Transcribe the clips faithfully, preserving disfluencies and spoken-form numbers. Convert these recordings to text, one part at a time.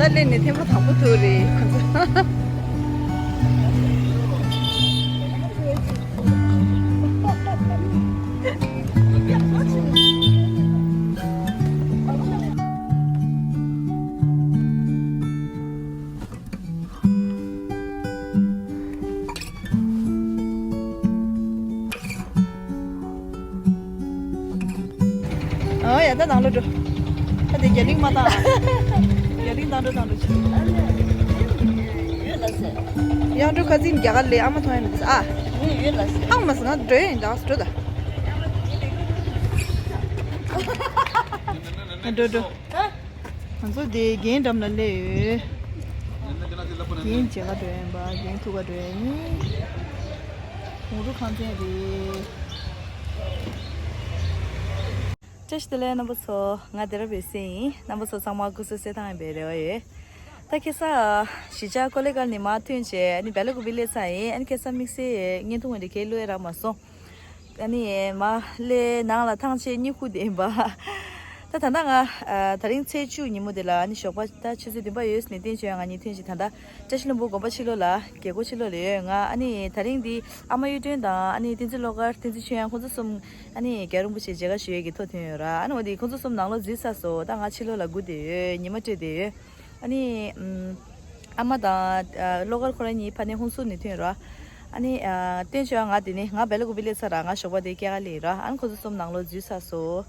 སླེབས་ནས་ཐེངས་མ་དང་པོ་ཐུག་རེད་ཁོ་ཚོ། ཨ་ཡ་ད་ནང་ལོགས་འགྲོ། ད་དེ་རྒྱ་གླིང་མ་བཏང་། རྒྱ་གླིང་བཏང་འགྲོ་བཏང་འགྲོ་བྱེད། ཡང་འགྲོ་ཁ་ཚིག་རྒྱ་གར་ལས་ཨ་མ་མཐོང་ཡ་མི་འདུག་ཨ། ཨང་མ་སི་ང་འགྲོ་ཡིན་ད་འགྲོ་ད། འགྲོ་འགྲོ། ང་ཚོ་དེ་རྒན་འགྲམ་ལ་སླེབས་ཡོད། རྒན་མཇལ་ག་འགྲོ་ཡིན་པ་རྒན་ཐུག་ག་འགྲོ་ཡིན། གུང་རུ་ཁང་ཚན་རེད། བཀྲ་ཤིས་བདེ་ལེགས་རྣམ་པ་ཚོ། ང་སྡེ་ར་བའི་སྲས་ཡིན། རྣམ་པ་ཚོ་ཚང་མ་སྐུ་གཟུགས་གསལ་ཐང་ཡིན་པའི་རེ་བ་ཡོད། ད་ཁ་སང་གཞིས་ཆགས་ཀོ་ལེ་གལ་ནས་མར་ཐོན་བྱས་ཨ་ནི་བེ་ལ་ཀུ་པི་སླེབས་ཚར་ཡིན། ཨ་ནི་ཁ་སང་དམིགས་བསལ་བརྙན་ཐུང་འདི་གས་བླུག་ཡ་རག་མ་སོང་། ཨ་ནི་མར་སླེབས་ནང་ལ་ཐང་ཆད་གཉིད་ཁུག་བསྡད་ཡིན་པ། ད་ད་ལྟ་ང་ཨ་ད་རིང་ཚེས་བཅུ་ཉིན་མོ་དེ་ལ་ཨ་ནི་ཞོགས་པ་ད་ཆུ་ཚོད་བདུན་པ་ཡོལ་ནས་བསྟན་ཆོས་ཡང་ང་གཉིས་ཐོན་ཅིག་ད་ལྟ་བཀྲ་ཤིས་ལྷུན་པོ་དགོན་པ་ཕྱི་ལོགས་ལ་རྒྱལ་སྒོ་ཕྱི་ལོགས་ལ་ཡོད། ང་ཨ་ནི་ད་རིང་འདི་ཨ་མ་གཡུ་སྒྲོན་དང་ཨ་ནི་བསྟན་འཛིན་བློ་དཀར་བསྟན་འཛིན་ཆོས་དབྱངས་ཁོང་ཚོ་གསུམ་ཨ་ནི་རྒྱལ་བ་རིན་པོ་ཆེ་མཇལ་ཁ་ཞུ་ཡས་ཀྱི་ཐོག་ཐོན་ཡོད་ར། ཨ་ནི་འོ་དེ་ཁོང་ཚོ་གསུམ་ནང་ལོགས་འཛུལ་ཚར་སོང་། ད་ང་ཕྱི་ལོགས་ལ་སྒུག་བསྡད་ཡོད། ཉི་མ་དྲོས་བསྡད་ཡོད། ཨ་ནི་ཨམ་ཨ་མ་དང་ཨ་བློ་དཀར་ཁོ་རང་གཉིས་ཕ་ནས་ཧུན་སུར་ནས་ཐོན་ར། ཨ་ནི་ཨ་བསྟན་ཆོས་ང་དེ་ནས་ང་བེ་ལ་ཀུ་པི་སླེབས་ཚར་ར། ང་ཞོགས་པ་དེ་སྐྱེལ་ག་སླེབས་ར། ཨ་ནི་ཁོ་ཚོ་གསུམ་ནང་ལོགས་འཛུལ་ཚར་སོང་།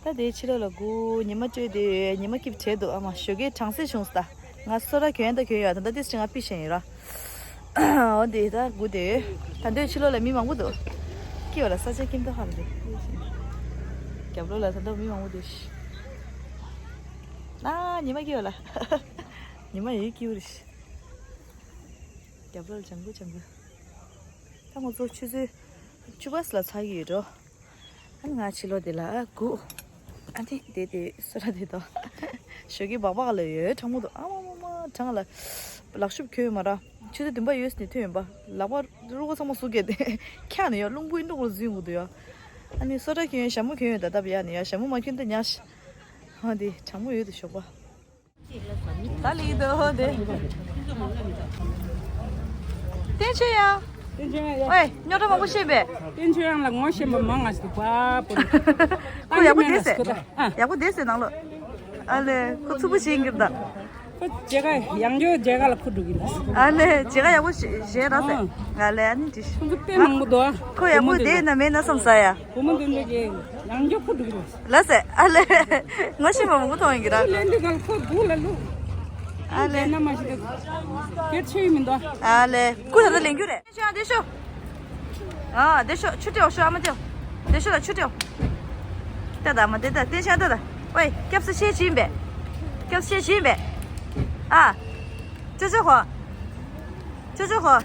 ད་དེ་ཕྱི་ལོགས་ལ་སྒུག་ཉི་མ་དྲོས་བསྡད་ཡོད། ཉི་མ་སྐྱིད་པོ་བྲལ་འདུག་ཨ་མ་ཞོགས་ཀས་གྲང་ཟས་བྱུང་སོང་། ད་ང་སོ་ར་གྱོན་ད་གྱོན་ཡོད། ད་ལྟ་ཏིས་ང་པི་ཤེས་ཡིན་ར། འོ་དེ་ད་སྒུག་བསྡད་ཡོད། ད་འདོད་ཕྱི་ལོགས་ལ་མི་མང་པོ་འདུག་སྐྱིད་པ་ལ་ས་ཆ་སྐྱིད་མདོག་ཁ་ལ་འདུག་རྒྱབ་ལོགས་ལ་ད་ལྟ་མི་མང་པོ་འདུག་ཨ་ཉི་མ་སྐྱིད་པ་ལ། ཉི་མ་ཡོད་སྐྱིད་པོ་རེད། རྒྱབ་ལོགས་ལ་ལྗང་གུ་ལྗང་གུ། ད་ང་ཚོ་ཆུ་ཚོད་བཅུ་པ་ལ་ཚར་གྱི་ཡོད་འགྲོ། ཨ་ནི་ང་ཕྱི་ལོགས་དེ་ལ་སྒུག་ཨ་ནི་དེ་དེ་སོ་ར་དེ་དང་། ཞོགས་ཀས་སྦག་སྦག་ལ་ཡོད། གྲང་མོ་འདུག་ཨ་མ་མ་མ་གྲང་ལ། ལག་ཤུབས་གྱོན་ཡོད་མ་ར། ཆུ་ཚོད་བདུན་པ་ཡོལ་ནས་ཐོན་ཡོད་པ། ལག་པ་རུ་ཁ་ཚང་མ་ཟུག་གས་ཏེ། འཁྱག་ནས་ཡོད། རླུང་བུ་ཨིན་འགྲོ་གོ་འཛུལ་འགྲོ་གི་འདུག་ཡ། ཨ་ནི་སོ་ར་གྱོན་ཡོད། ཞྭ་མོ་གྱོན་ཡོད། ད་ལྟ་བ་ཡ་ནས་ཡ་ཞྭ་མོ་མ་གྱོན་ད་ཉག་ཤི། ཨ་དེ་གྲང་མོ་ཡོད་དེ་ཞོགས་པ། ད་ལི་དོ་དེ། བསྟན་ཆོས་དབྱངས། བསྟན་ཆོས་དབྱངས་ཡ། ཝེ་རྙོག་དྲ་མང་པོ་བཤད་པས། བསྟན་ཆོས་དབྱངས་ལ་ངོ་ཤེས་པ་མང་ང་ཞིག་འདུག་པ་པོ་རེད། ཁོ་ཡག་པོ་བསྡད་ཟེར། ཨ། ཡག་པོ་བསྡད་ཟེར་ནང་ལོགས། ཨ་ལེ་ཁོ་ཚུགས་པོ་བྱེད་ཀྱི་རེད་ད། ཁོ་མཇལ་ཁ་ཡང་བསྐྱར་མཇལ་ཁ་ལ་ཁུ་འགྲོ་གི་རེད། ཨ་ལེ་མཇལ་ཁ་ཡག་པོ་བཞེས་བཞེས་ར་ཟེར། ཨ། ང་ལེ་ཨ་ནི་ཅི། ཁོ་ཚོ་དཔེ་མང་པོ་འདུག་ཨ། ཁོ་ཡག་པོ་བསྡད་ན་མེད་ན་བསམ་ས་ཡ། བུ་མོ་འདི་འདྲ་གི་ཡང་བསྐྱར་ཁུ་འགྲོ་གི་རེད། ལ་སེ་ཨ་ལེ། ངོ་ཤེས་པ་མང་པོ་མཐོང་ཡིན་གྱི་ར། ལན་འདི་གང་ཁོ་སྒུག་ལ་ལུག་ཨ་ལེ། ལན་ན་མ་ཤི་ད། སྐད་ཆེ་ཡི་མི་འདུག་ཨ་ལེ། ཀུ་ད་ད་ལེན་རྒྱུ་རེད། ཤོ་ཨ་དེ་ཤོ། ཨ་དེ་ཤོ་ཆུ་སྤྲེའུ་ཤོ་ཨ་མ་དེ། དེ་ཤོ་ལ་ཆུ་སྤྲེའུ། ད་ད་མ་དེ་ད་དེ་ཤ་ད་ད། ཝེ་སྐྱབས་སུ་ཤེས་བྱིན་པས། སྐྱབས་སུ་ཤེས་བྱིན་པས། ཨ། ཅོ་ཅོ་ཧོ། ཅོ་ཅོ་ཧོ།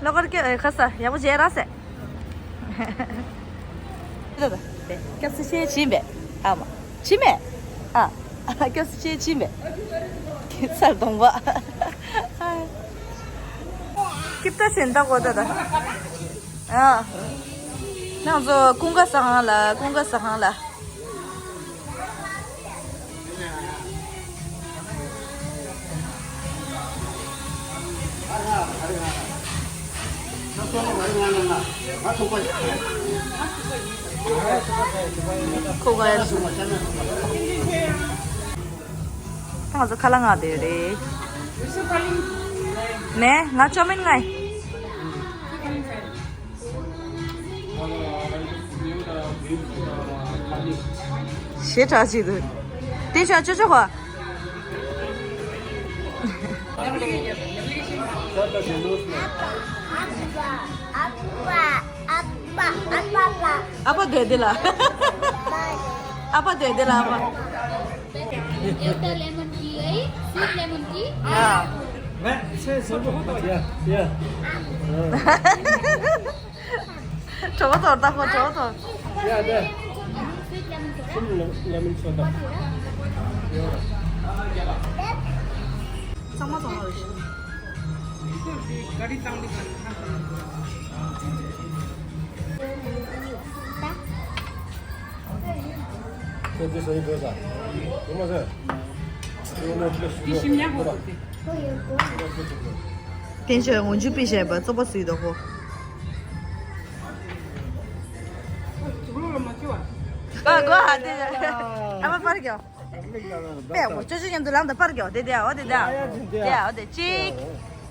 ལོ་ཀར་ཀེ་ཁ་ས་ཡག་པོ་བྱས་ར་སེ། སྐྱབས་སུ་ཤེས་བྱིན་པས། ཨ་མ། བྱིན་མས། ཨ། སྐྱབས་སུ་ཤེས་བྱིན་པས། སར་གདོང་པ། སྐྱིབ་ཏ་ཤེན་ཏ་གོ་ཏ་ད། ཨ། ནང་ཚོ་ཀུན་དགའ་ཟ་ཁང་ལ་ཀུན་དགའ་ཟ་ཁང་ལ། ཁོ་ག་ཡ་སུ། ད་ང་ཚོ་ཁ་ལག་མངགས་བསྡད་ཡོད་རེད། ནས་ང་ཅོ་མིན་ང་ཡིན། ཞེ་དྲག་ཅིག་འདུག་དེ་ཤ་ཅོ་ཅོ་ཧོ། ཨ་ཕ་སྡོད་དེ་ལ། ཨ་ཕ་སྡོད་དེ་ལ་ཨ་ཕ། Ekta lemon tea है, sweet lemon tea। ཡ། ཡ། ཡ། གྲོད་པ་ཐོར་ད་ཁོ་གྲོད་པ་ཐོར། ཡ་ད། Sweet lemon soda। Lemon soda། ཚང་མ་ཚང་མ་རེད། ཁྱོད་འདི་བཟོ་ཡི་དགོས་ས། དེ་བཞིན་ཡག་པོ་འདུག་སྟེ། བསྟན་ཆོས་ངོ་འཇུ་པི་ཞེས་པ་བཙོག་པ་སུས་དོ་ཧོ། ག་གོ་ཧ་དེ། ཨ་མ་པར་གྱོ། པེ་ཧོ་ཅོ་ཅོ་མཉམ་དུ་ལངས་དང་པར་གྱོ་དེ་དེ་ཨོ་དེ་དེ། དེ་ཨོ་དེ་གཅིག་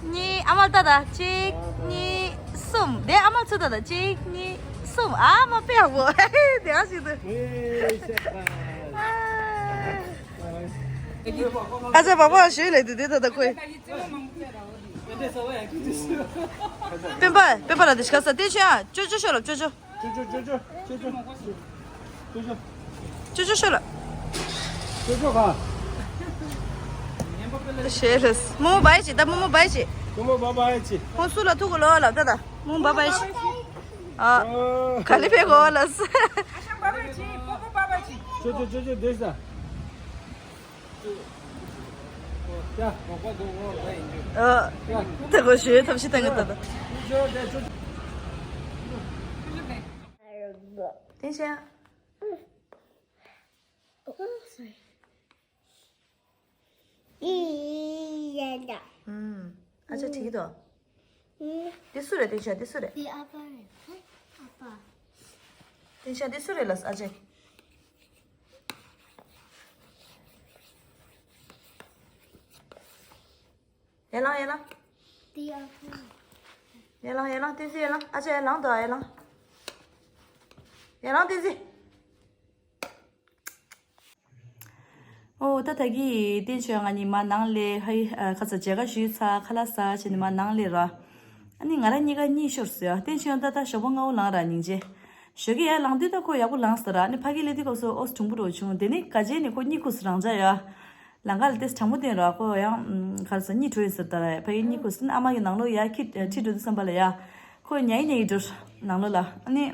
གཉིས། ཨ་མ་ལྟ་ད། གཅིག་གཉིས། གསུམ། དེ་ཨ་མ་ཚུ་ལྟ་ད། གཅིག་གཉིས། གསུམ། ཨ་མ་པེ་ཧོ་དེ་ཨ་ཞིག་ཏུ། ཨ་ཅག་བག་བག་ཞུས་ལེ་དུ་དེ་ད་ད་ཁོས། སྤེན་པ་སྤེན་པ་ལ་དེ་ཤ་ས་དེ་ཆོ་ཡ་ཅོ་ཅོ་ཤོ་ལ་ཅོ་ཅོ། ཅོ་ཅོ་ཅོ་ཅོ་ཅོ་ཅོ། ཅོ་ཅོ་ཤོ་ལ། ཅོ་ཅོ་ག་ཤེས་ལེ། མོ་མོ་བའི་ཅི་ད་མོ་མོ་བའི་ཅི། མོ་མོ་བ་བའི་ཅི། ཁོང་སུ་ལ་ཐུག་གོ་ལོ་ལ་ད་ད་མོ་མོ་བ་བའི་ཅི། ཨ། ག་ལི་པེ་གོ་ལ་ས། ཅོ་ཅོ་ཅོ་ཅོ་དེ་ས། ཨ། ད་གོ་ཞེས་ཐབས་ཤེས་བཏང་གི་ད་ད། བསྟན་ཆོས། ཨ་ཅག་བྲིས་དོ། འདི་སུ་རེད། བསྟན་ཆོས་འདི་སུ་རེད། འདི་ཨ་ཕ་རེད། ཨ་ཕ། བསྟན་ཆོས་འདི་སུ་རེད་ལ་ཨ་ཅག་ཡར་ལངས་ཡར་ལངས། འདི་ཨ་ཕ་རེད། ཡར་ལངས་ཡར་ལངས། བསྟན་འཛིན་ཡར་ལངས། ཨ་ཅག་ཡར་ལངས་དོ། ཡར་ལངས། ཡར་ལངས་བསྟན་འཛིན། ཨོ་ད་ད་གི་བསྟན་ཆོས་ང་གཉིས་མ་ནང་ལས་ཧའི་ཁ་ཚ་མཇལ་ཁ་ཞུས་ཚར་ཁ་ལག་ཟ་བྱས་ནས་མ་ནང་ལས་ར། ཨ་ནི་ང་རང་གཉིས་ཀ་གཉིད་ཤོར་སོང་ཡ། བསྟན་ཆོས་ད་ད་ཞོགས་པ་སྔ་བོ་ལངས་ར་སྙིང་རྗེ། ཞོགས་ཀས་ཡར་ལངས་དུས་ད་ཁོ་ཡག་པོ་ལངས་སོང་ར། ཨ་ནི་ཕ་གི་སླེབས་དུས་སྐབས་སུ་ཨོ་གྲུང་པོ་རུ་བྱུང་། དེ་ནི་ག་བྱས་ནས་ཁོ་གཉིད་ཁུག་སོང་རང་འཇགས་ཡ། ལམ་ཁ་ལ་ཏེས་གྲང་མོ་བསྟན་ར། ཁོ་ཡང་ག་རེ་ཟ་གཉིད་བྲོ་ཡིན་ཟེར་ད་ར། ཕ་གི་གཉིད་ཁུག་སོང་། ཨ་མ་གི་ནང་ལོགས་ཡར་ཁྱི་ཁྲིད་འགྲོ་དུས་ཙམ་པ་ལ་ཡ། ཁོ་ཉལ་ཉལ་འགྲོ་ནང་ལོགས་ལ། ཨ་ནི།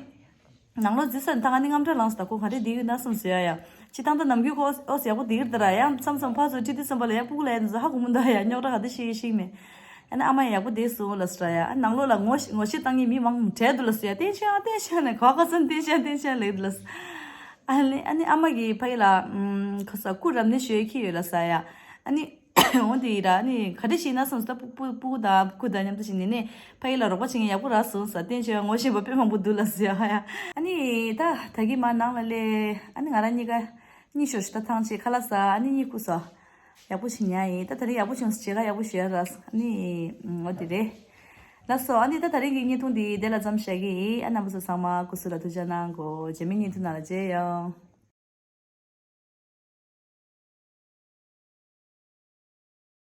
ནང་ལོགས་འཛུལ་ས་ནི་ད་ང་ནི་དངངས་སྐྲག་ལངས་སོང་། ད་ཁོ་ག་འདྲས་བསྡད་ཡོད་ན་བསམ་སོང་ཡ་ཡ། སྤྱིར་བཏང་ད་ནམ་རྒྱུན་ཁོ་ཨོ་ཨོ་ཡག་པོ་བསྡད་ཀྱི་རེད་ད་ར། ཡང་མཚམས་མཚམས་ཕར་ཚུར་ཁྲིད་དུས་ཙམ་པ་ལ་ཡ་སྤུ་གུ་ལ་ཡ་འདི་ཚོ་ཧ་གོ་མི་འདུག་ཡ། རྙོག་དྲ་ག་འདྲ་ཞིག་ཤིག་མེད། ཨ་ནི་ཨ་མ་ཡ་ཡག་པོ་བསྡད་སོང་ལབ་སོང་ར་ཡ། ཨ་ནང་ལོགས་ལ་ངོ་ཤེས་ངོ་ཤེས་བཏང་མཁན་མི་མང་པོ་བྲལ་འདུག་ལབ་སོང་ཡ། བསྟན་ཆོས་ཨ་བསྟན་ཆོས་ནས་ག་ག་ས་བསྟན་ཆོས་བསྟན་ཆོས་ལབ་འདུག་ལབ་སོང་། ཨ་ནི་ཨ་ནི་ཨ་མ་གིས་ཕ་གི་ལ་ཨུམ་ཁ་ས་སྐུ་རབ་གནས་ཞུ་ཡས་ཁྱེར་ཡོད་ལབ་སོང་ཡ། ཨ་ནི། འོ་དེ་ཡིན་ར། ནི་ག་འདྲ་ཞིག་ཡིན་ན་བསམ་སོང་། ད་སྤུ་སྤུ་སྤུ་གུ་དང་སྤུ་གུ་དང་མཉམ་དུ་ཞིག་ནི་ནི་ཕ་ཡུལ་ལ་རོགས་པ་བྱེད་མཁན་ཡག་པོ་རག་སོང་ཟེར། བསྟན་ཆོས་ངོ་ཤེས་པ་དཔེ་མང་པོ་འདུག་ལབ་ཟེར་ཡ་ཧ་ཡ། ཨ་ནི་ད་ད་གི་མ་ནང་ལ་སླེབས། ཨ་ནི་ང་རང་གཉིས་ཀ་གཉིད་ཤོར་ཤི་ད་ཐང་ཆད་ཁ་ལག་ཟ། ཨ་ནི་གཉིད་ཁུག་སོང་། ཡག་པོ་ཞིག་ཉལ་ཡིན། ད་ད་རིང་ཡག་པོ་བྱུང་སོང་། བྱེད་ཀ་ཡག་པོ་ཞིག་ཡོད་ར། ཨ་ནི་འོ་དེ་རེད། ལགས་སོ། ཨ་ནི་ད་ད་རིང་གི་བརྙན་ཐུང་འདི་དེ་ལ་མཚམས་བཞག་གི་ཡིན། ཨ་རྣམ་པ་ཚོ་ཚང་མ་སྐུ་གཟུགས་ལ་ཐུགས་ཅག་གནང་གོ། རྗེས་མའི་བརྙན་ཐུང་ནང་ལ་མཇལ་ཡོང་།